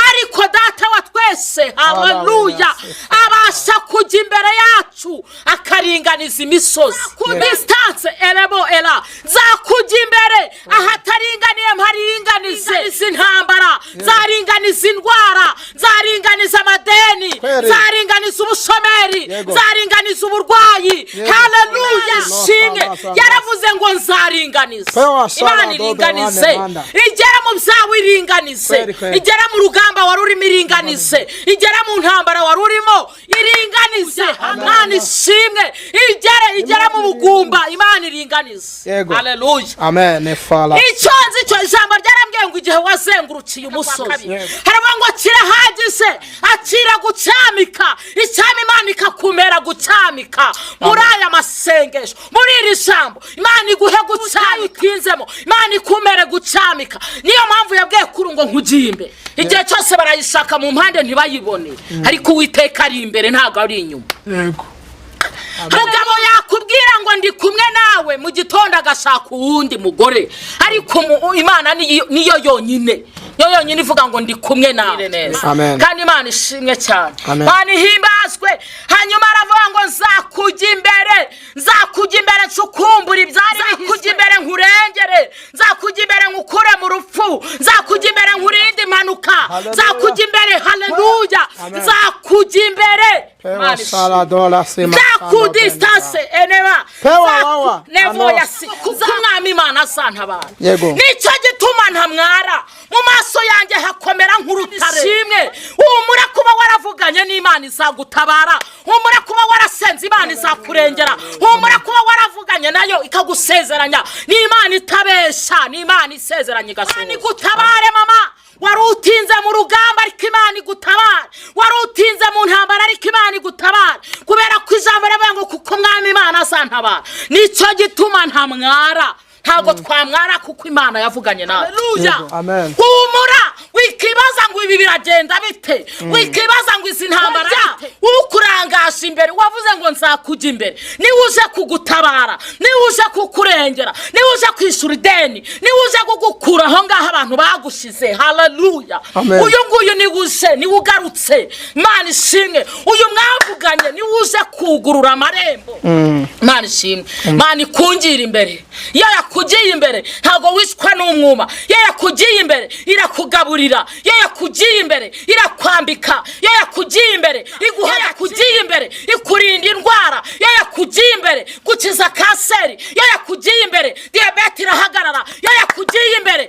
Ariko Data wa twese, haleluya, abasha kujya imbere yacu akaringaniza imisozi ku distance erebo era. Nzakujya imbere ahataringaniye mparinganize. Izi ntambara nzaringaniza, indwara nzaringaniza, amadeni Kweli. nzaringaniza, ubushomeri nzaringaniza, uburwayi. Haleluya, shimwe. Yaravuze ngo nzaringaniza. Pewa sala Imana dodo iringanize. wane manda. Igera mu byawe iringanize. Kweli, kweli. Igera mu rugamba wari urimo iringanize. Igera mu ntambara wari urimo iringanize. Imana ishimwe. Igere mu bugumba, Imana iringanize. Haleluya. Amen. Fala. Icyo nzi cyo, ijambo ryarambwiye ngo igihe wazengurukiye umusozi, haravuga ngo kirahagije, akira gucyamika icyama, Imana ikakumera gucyamika. Muri aya masengesho, muri iri jambo, Imana iguhe gucyamika. Utinzemo, Imana ikumere gucyamika. Niyo mpamvu yabwiye kuri ngo nkugiye imbere. Igihe cyose barayishaka mu mpande ntibayibone, ariko Uwiteka ari imbere, ntabwo ari inyuma. Mugabo yakubwira ngo ndi kumwe nawe, mu gitondo agashaka uwundi mugore, ariko Imana niyo yonyine, niyo yonyine ivuga ngo ndi kumwe nawe. Amen. Kandi Imana ishimwe cyane. Amen. Imana ihimbazwe. Hanyuma aravuga ngo nzakujya imbere, nzakujya imbere ncukumbura ibyari, nzakujya imbere nkurengere, nzakujya imbere nkukure mu rupfu, nzakujya imbere nkurinde impanuka. Hallelujah. Nzakujya imbere, haleluya. Amen. Nzakujya imbere. Pewa Imana ishimwe. sala dola sema. Nzakudistance eneba. Pewa wawa. Nevo Anos. yasi, kuko Umwami Imana azantabara. Nicyo gituma ntamwara, mu maso yanjye hakomera nk'urutare. Shimwe. Humura, kuba waravuganye n'Imana izagutabara. Humura, kuba warasenze Imana izakurengera. Humura, kuba waravuganye nayo ikagusezeranya. Ni Imana itabesha, ni Imana isezeranya igasohoza. Imana igutabare, mama. Wari utinze mu rugamba, ariko Imana igutabare. Wari utinze mu ntambara, ariko Imana igutabare, kubera ko ijambo rivuga ngo kuko Umwami Imana azantabara, nicyo gituma ntamwara. Ntabwo twamwara kuko Imana yavuganye nawe. Haleluya. Yego, amen. Humura, wikibaza ngo ibi biragenda bite, wikibaza ngo izi ntambara bite. Ukurangasha imbere wavuze ngo nzakujya imbere, niba uje kugutabara, niba uje kukurengera, niba uje kwishyura ideni, niba uje kugukura aho ngaho abantu bagushyize. Haleluya. Amen. Uyu nguyu niwe uje, niwe ugarutse. Imana ishimwe. Uyu mwavuganye niwe uje kugurura amarembo. Imana ishimwe. Imana ikungira imbere. Iyo yakugiye imbere ntabwo wicwa n'umwuma. Iyo yakugiye imbere irakugaburira. Iyo yakugiye imbere irakwambika. Iyo yakugiye imbere iguha. Yakugiye imbere ikurinda indwara. Iyo yakugiye imbere gukiza kanseri. Iyo yakugiye imbere diyabete irahagarara. Iyo yakugiye imbere